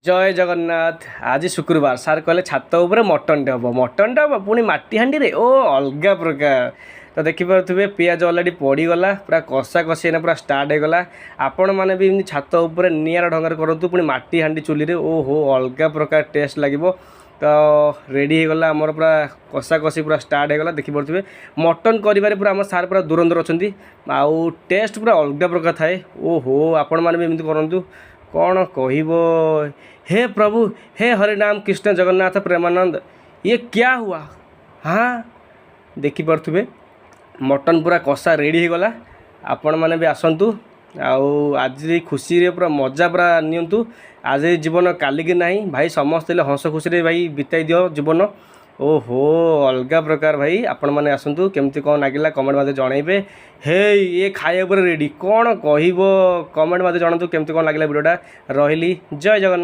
ଜୟ ଜଗନ୍ନାଥ। ଆଜି ଶୁକ୍ରବାର। ସାର୍ କହିଲେ ଛାତ ଉପରେ ମଟନଟେ ହେବ, ମଟନଟା ହେବ ପୁଣି ମାଟି ହାଣ୍ଡିରେ। ଓ ଅଲଗା ପ୍ରକାର। ତ ଦେଖିପାରୁଥିବେ, ପିଆଜ ଅଲରେଡ଼ି ପଡ଼ିଗଲା, ପୁରା କଷା କଷି ଏଇନା ପୁରା ଷ୍ଟାର୍ଟ ହେଇଗଲା। ଆପଣମାନେ ବି ଏମିତି ଛାତ ଉପରେ ନିଆରା ଢଙ୍ଗରେ କରନ୍ତୁ, ପୁଣି ମାଟି ହାଣ୍ଡି ଚୁଲିରେ। ଓହୋ, ଅଲଗା ପ୍ରକାର ଟେଷ୍ଟ ଲାଗିବ। ତ ରେଡ଼ି ହେଇଗଲା ଆମର, ପୁରା କଷା କଷି ପୁରା ଷ୍ଟାର୍ଟ ହେଇଗଲା। ଦେଖିପାରୁଥିବେ, ମଟନ୍ କରିବାରେ ପୁରା ଆମ ସାର୍ ପୁରା ଧୁରନ୍ଧର ଅଛନ୍ତି ଆଉ ଟେଷ୍ଟ ପୁରା ଅଲଗା ପ୍ରକାର ଥାଏ। ଓହୋ, ଆପଣମାନେ ବି ଏମିତି କରନ୍ତୁ। କ'ଣ କହିବ? ହେ ପ୍ରଭୁ, ହେ ହରିନାମ କୃଷ୍ଣ ଜଗନ୍ନାଥ ପ୍ରେମାନନ୍ଦ, ଇଏ କ୍ୟା ହୁଆ? ହଁ, ଦେଖିପାରୁଥିବେ, ମଟନ୍ ପୁରା କଷା ରେଡ଼ି ହେଇଗଲା। ଆପଣମାନେ ବି ଆସନ୍ତୁ ଆଉ ଆଜି ଖୁସିରେ ପୁରା ମଜା ପୁରା ନିଅନ୍ତୁ। ଆଜି ଜୀବନ କାଲିକି ନାହିଁ ଭାଇ। ସମସ୍ତେ ହେଲେ ହସ ଖୁସିରେ ଭାଇ ବିତାଇ ଦିଅ ଜୀବନ। ଓହୋ, ଅଲଗା ପ୍ରକାର ଭାଇ। ଆପଣମାନେ ଆସନ୍ତୁ, କେମିତି କ'ଣ ଲାଗିଲା କମେଣ୍ଟ ମାଧ୍ୟମରେ ଜଣାଇବେ। ହେଇ, ଇଏ ଖାଇବା ଉପରେ ରେଡ଼ି। କ'ଣ କହିବ? କମେଣ୍ଟ ମାଧ୍ୟମରେ ଜଣାନ୍ତୁ କେମିତି କ'ଣ ଲାଗିଲା ଭିଡ଼ିଓଟା। ରହିଲି, ଜୟ ଜଗନ୍ନାଥ।